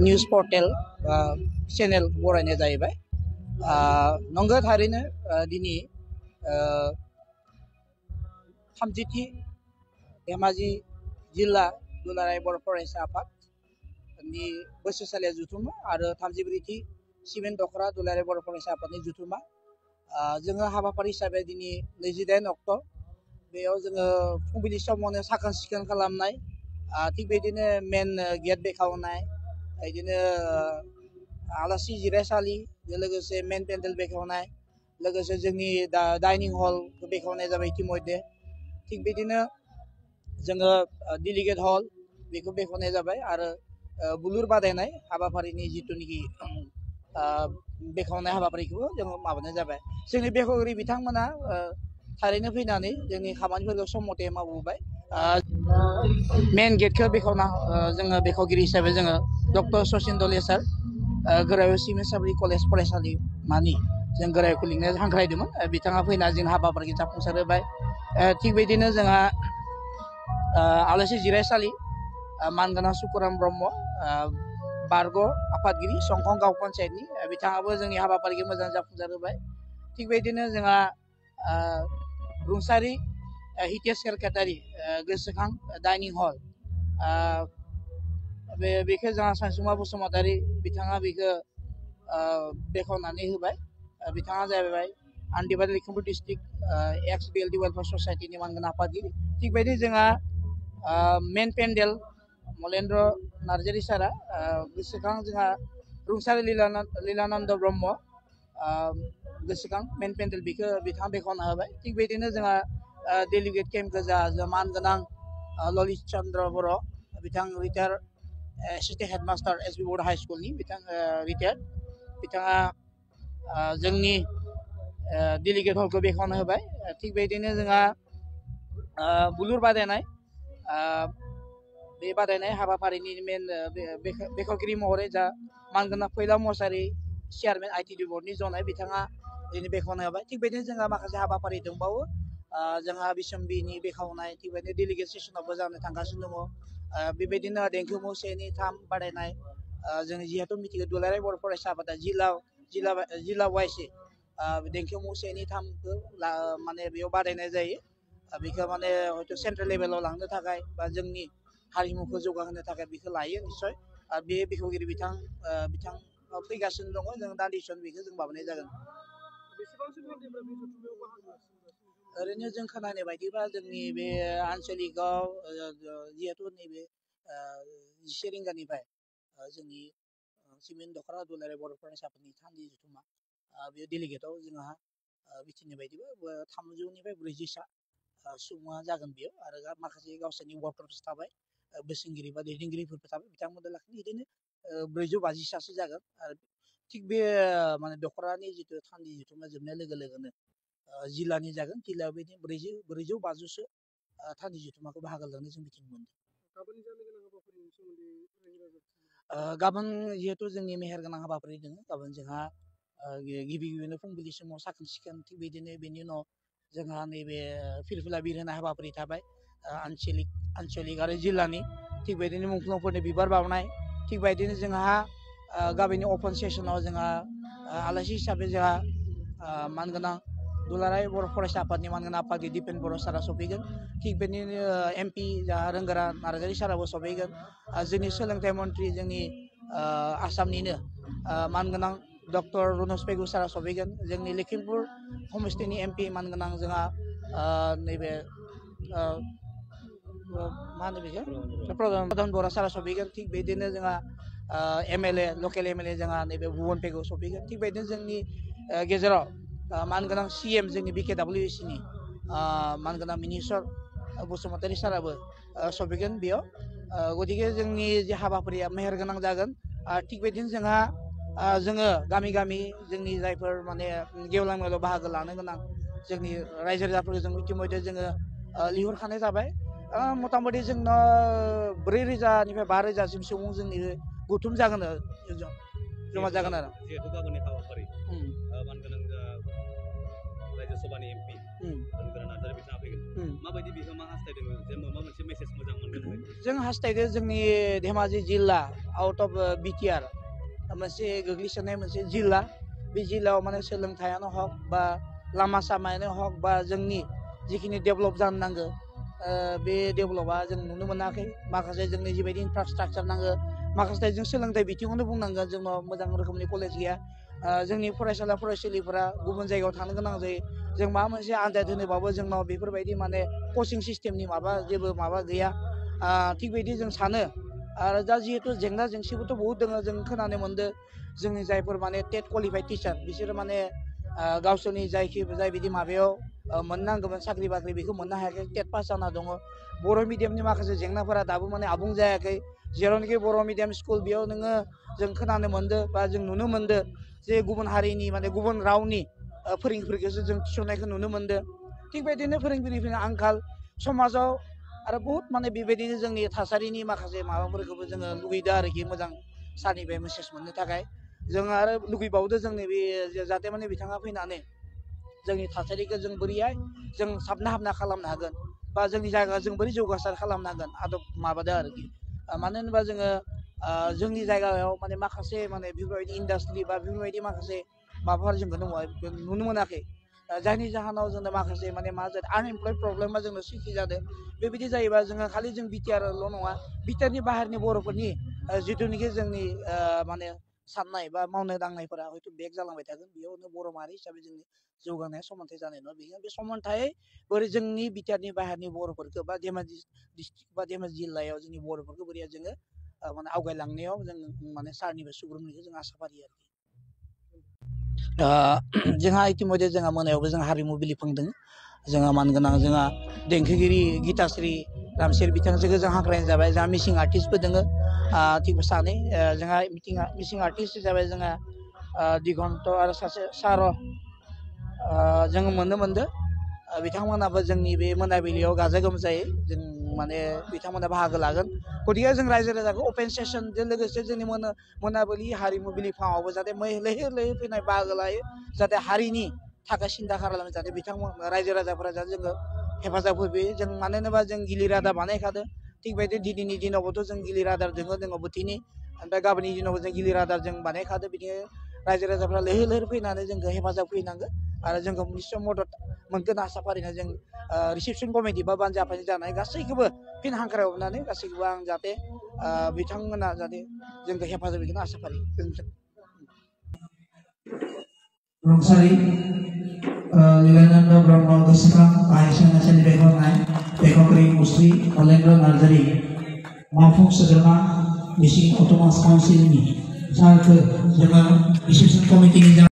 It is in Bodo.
निउस पर्टेल चेनेल बरायनाय जाहैबाय नंगौ थारैनो दिनै 30थि धेमाजि जिल्ला दुलाराय बर' फरायसा आफादनि बोसोरसालिया जुथुमा आरो 34थि सिमेन्ट दख'रा दुलाराय बर' फरायसा आफादनि जुथुमा जोङो हाबाफारि हिसाबै दिनै 28 अक्ट' बेयाव जोङो फुंबिलि समावनो साखोन सिखोन खालामनाय थिग बेदिनो मेन गेट बेखेवनाय बिदिनो आलासि जिरायसालि लोगोसे मेन पेन्डेल बेखेवनाय लोगोसे जोंनि डाइनिं हल बेखेवनाय जाबाय इतिमध्ये थिग बिदिनो जोङो डेलिगेट हल बेखौ बेखेवनाय जाबाय आरो बुलुर बादायनाय हाबाफारिनि जिथुनिखि बेखेवनाय हाबाफारिखौबो जोङो माबानाय जाबाय जोंनि बेखेवगिरि बिथांमोना थारैनो फैनानै जोंनि खामानिफोरखौ सम मथे मावबोबाय मेन गेटखौ बेखेवना जोङो बेखेवगिरि हिसाबै जोङो डक्टर सचिन दले सार गोरायुं सिमेन्ट सापरि कलेज फरायसालिमानि जों गोरायुंखौ लिंनो हांख्रायदोंमोन बिथाङा फैना जों हाबाफारिखौ जाफुंसार होबाय थिग बेदिनो जोंहा आलासि जिरायसालि मानगोनां सुकुराम ब्रह्म बारग' आफादगिरि संखं गाव पन्सायतनि बिथाङाबो जोंनि हाबाफारिखौ मोजां जाफुंसार होबाय थिग बेदिनो जोंहा रुंसारि हितेश सेक्रेटारि गोसोखां डाइनिं हल बेखौ जोंहा सानसुमा बसुमतारी बिथाङा बेखौ बेखेवनानै होबाय बिथाङा जाहैबाय आनडिभाइडेड लखिमपुर डिस्ट्रिक्ट एक्स BLD वेलफेयार ससाइटिनि मानगोनां आफादगिरि थिग बेबायदि जोंहा मेन पेन्डेल मलेन्द्र नार्जारि सारा गोसोखां जोंहा रुंसारि लीलानन्द ब्रह्म गोसोखां मेन पेन्डेल बेखौ बिथाङा बेखेवना होबाय थिग बेबायदिनो जोंहा डेलिगेट केम्पखौ जोंहा मानगोनां ललित चन्द्र बर' बिथां रिटायार एसिस्टेन्ट हेडमास्टार SB बर' हाइ स्कुलनि बिथां रिटायार बिथाङा जोंनि डेलिगेट हलखौ बेखेवना होबाय थिग बेबायदिनो जोंहा बुलुर बादायनाय बे बादायनाय हाबाफारिनि मेन बेखेवगिरि महरै जा मानगोनां फैलाव मसारि चेयारमेन ITD बर्डनि जनाय बिथाङा दिनै बेखेवना होबाय थिग बेबायदिनो जोंहा माखासे हाबाफारि दंबावो जोंहा बिसम्बिनि बेखेवनाय थिग बेबायदिनो डेलिगेट सेसनावबो जानो थांगासिनो दङ बेबायदिनो देंखो मु 1, 2, 3 बादायनाय जों जिहेतु मिथिगौ दुलाराय बर' फरायसा आफादा जिल्ला वाइसै देंखो मु 1, 2, 3खौ माने बेयाव बादायनाय जायो बेखौ माने हयथ' सेन्ट्रेल लेभेलाव लांनो थाखाय बा जोंनि हारिमुखौ जौगाहोनो थाखाय बेखौ लायो निस्सय बे बेखेवगिरि बिथां फैगासिनो दङ जों दान्दिसे बेखौ जों माबानाय जागोन ओरैनो जों खोनानाय बायदिबा जोंनि बे आनसलिकआव जिहेतु नैबे 10 रिंगानिफ्राय जोंनि सिमेन्ट दख'रा दुलाराय बर' फरायसा आफादनि थान्दै जुथुमा बे डेलिगेटआव जोंहा मिथिनाय बायदिबा 300निफ्राय 40सा सुबुङा जागोन बेयाव आरो माखासे गावसोरनि वार्कार्स थाबाय बोसोनगिरि बा दैदेनगिरिफोर थाबाय बिथांमोननो लाखिनो बिदिनो 450सासो जागोन आरो थिग बे माने दख'रानि जिथु थान्दै जुथुमा जोबनाय लोगो लोगोनो जिल्लानि जागोन जिल्लायाव बिदिनो 450सो थान्दै जुथुमाखौ बाहागो लानो जों मिथिनो मोनदों गाबोन जिहेतु जोंनि मेहेरगोनां हाबाफारि दङ गाबोन जोंहा गिबियावनो फुंबिलि समाव साखोन सिखोन थिग बिदिनो बेनि उनाव जोंहा नैबे फिरफिला बिर होनाय हाबाफारि थाबाय आनसलिक आरो जिल्लानि थिग बेबायदिनो मुंख्लंफोरनि बिबार बावनाय थिग बेबायदिनो जोंहा गामिनि अपेन सेसनाव जोंहा आलासि हिसाबै जोंहा मानगोनां दुलाराय बर' फरायसा आफादनि मानगोनां आफादगिरि दिपेन बर' सारा सफैगोन थिग बेनिनो MP जोंहा रोंगोरा नार्जारि साराबो सफैगोन जोंनि सोलोंथाइ मन्थ्रि जोंनि आसामनिनो मानगोनां डक्टर रनज पेगु सारा सफैगोन जोंनि लखिमपुर समस्तिनि MP मानगोनां जोंहा नैबे मा होनो बेखौ प्रधान बर' सारा सफैगोन थिग बेदिनो जोंहा MLA लकेल MLA जोंहा नैबे भुबन पेगु सफैगोन थिग बेदिनो जोंनि गेजेराव मानगोनां CM जोंनि BKWC नि मानगोनां मिनिस्टार बसुमतारी साराबो सफैगोन बेयाव गतिके जोंनि जे हाबाफारिया मेहेरगोनां जागोन थिग बेदिनो जोङो गामि गामि जोंनि जायफोर माने गेवलां मेलाव बाहागो लानो गोनां जोंनि रायजो राजाफोरखौ जों इतिमध्ये जोङो लिंहरखानाय जाबाय मथा मथि जोंनो 4,000निफ्राय 5,000सिम सुबुं जोंनि गुथुम जागोन जमा जागोन आरो जिहेतु गाबोननि हाबाफारि मानगोनां रायजो सभानि एमपि गोरान नार्जारि बिथाङा फैगोन माबायदि बिहोमा हास्थायदों जे माबा मोनसे मेसेज मोजां मोनगोन जों हास्थायदो जोंनि धेमाजि जिल्ला आउट अफ बिटिआर मोनसे गोग्लैसोनाय मोनसे जिल्ला बे जिल्लायाव माने सोलोंथायानो हक बा लामा सामायानो हक बा जोंनि जिखिनि डेभेलप जानो नांगौ बे डेभेलपा जों नुनो मोनाखै माखासे जोंनि जिबायदि इनफ्रास्ट्राक्चार नांगौ माखासे जों सोलोंथाइ बिथिङावनो बुंनांगोन जोंनाव मोजां रोखोमनि कलेज गैया जोंनि फरायसाला फरायसुलिफोरा गुबुन जायगायाव थांनो गोनां जायो जों माबा मोनसे आनजाद होनोबाबो जोंनाव बेफोरबायदि माने कचिं सिस्टेमनि जेबो माबा गैया थिग बेबायदि जों सानो आरो दा जिहेतु जेंना जेंसिबोथ' बहुद दङ जों खोनानो मोनदों जोंनि जायफोर माने टेट क्वालिफाइड टिचार बिसोरो माने गावसोरनि जाय बिदि माबायाव मोननांगौमोन साख्रि बाख्रि बेखौ मोननो हायाखै टेट पास जाना दङ बर' मिडियामनि माखासे जेंनाफोरा दाबो माने आबुं जायाखै जेरावनोखि बर' मिडियाम स्कुल बेयाव नोङो जों खोनानो मोनदों बा जों नुनो मोनदों जे गुबुन हारिनि माने गुबुन रावनि फोरोंगिरिफोरखौसो जों थिसननायखौ नुनो मोनदों थिग बेबायदिनो फोरोंगिरिफोरनि आंखाल समाजाव आरो बहुत माने बेबायदिनो जोंनि थासारिनि माखासे माबाफोरखौबो जोङो लुगैदों आरोखि मोजां सारनिफ्राय मेसेज मोननो थाखाय जों आरो लुगैबावदों जोंनि बे जाहाथे माने बिथाङा फैनानै जोंनि थासारिखौ जों बोरैहाय जों साबना हाबना खालामनो हागोन बा जोंनि जायगाखौ जों बोरै जौगासार खालामनो हागोन आदब माबादों आरोखि मानो होनोबा जोङो जोंनि जायगायाव माने माखासे माने बेफोरबायदि इन्डास्ट्रि बा बेफोरबायदि माखासे माबाफोर जों नुनो मोनाखै जायनि जाहोनाव जोंनो माखासे माने मा जादों आनएमप्लयड प्रब्लेमा जोंनो सृष्टि जादों बेबायदि जायोबा जोङो खालि जों बिटिआरल' नङा बिटिआरनि बाहेरनि बर'फोरनि जिथुनिखि जोंनि माने साननाय बा मावनाय दांनायफोरा हयथ' बेक जालांबाय थागोन बेयावनो बर' माहारि हिसाबै जोंनि जौगानाया समानथाइ जानाय नङा बेयो बे समानथाय बोरै जोंनि बिटिआरनि बाहेरनि बर'फोरखौ बा धेमाजि डिस्ट्रिक्ट बा धेमाजि जिल्लायाव जोंनि बर'फोरखौ बोरै जोङो माने आवगायलांनायाव जों माने सारनिफ्राय सुबुरुनखौ जों आसा फारियो आरोखि जोंहा इतिमध्य जोंहा मोनायावबो जों हारिमु बिलिफांदों जोंहा मानगोनां जोंहा देंखोगिरि गिताश्री रामसियारि बिथांजोखौ जों हांख्रायनाय जाबाय जोंहा मिसिं आर्टिस्टबो दोङो थिग सानै जोंहा मिसिं आर्टिस्ट हिसाबै जोंहा दिगन्त आरो सासे सार जोङो नुनो मोनदों बिथांमोनाबो जोंनि बे मोनाबिलियाव गाजा गोमजायै जों माने बिथांमोना बाहागो लागोन गतिके जों रायजो राजाखौ अपेन सेसनजों लोगोसे जोंनि मोनाबिलि हारिमु बिलिफाङावबो जाहाथे लैहोर लैहोर फैनाय बाहागो लायो जाहाथे हारिनि थाखाय सिन्था खालामो जाहाथे बिथांमोन रायजो राजाफोरा जाहाथे जोंखौ हेफाजाब होफैयो जों मानो होनोबा जों गिलिर रादाब बानायखादों थिग बेबायदि दिनैनि दिनावबोथ' जों गिलिर रादाब दङ बोथिनि ओमफ्राय गाबोननि दिनावबो जों गिलिर रादाब जों बानायखादों बिदिनो रायजो राजाफ्रा लैहोर लैहोर फैनानै जोंखौ हेफाजाब फैनांगोन आरो जोंखौ निस्सय मदद मोनगोन आसा फारिना जों रिसेपसन कमिटि बा बानजा आफादनि जानाय गासैखौबो फिन हांख्रायहरनानै गासैखौबो आं जाहाथे बिथांमोना जाहाथे जोंखौ हेफाजाब होगोन आसा फारियो गोजोन्थों रुंसारि लीलानन्द ब्रह्म गोसोखां आइसा नार्जारिनिफ्राय हरनाय लेखकगिरि मुस्रि अलेन्द्र नार्जारि मावफुं सोद्रोमा मिसिं अट'नमास काउन्सिलनि सारखौ जोङो रिसेपसन कमिटिनि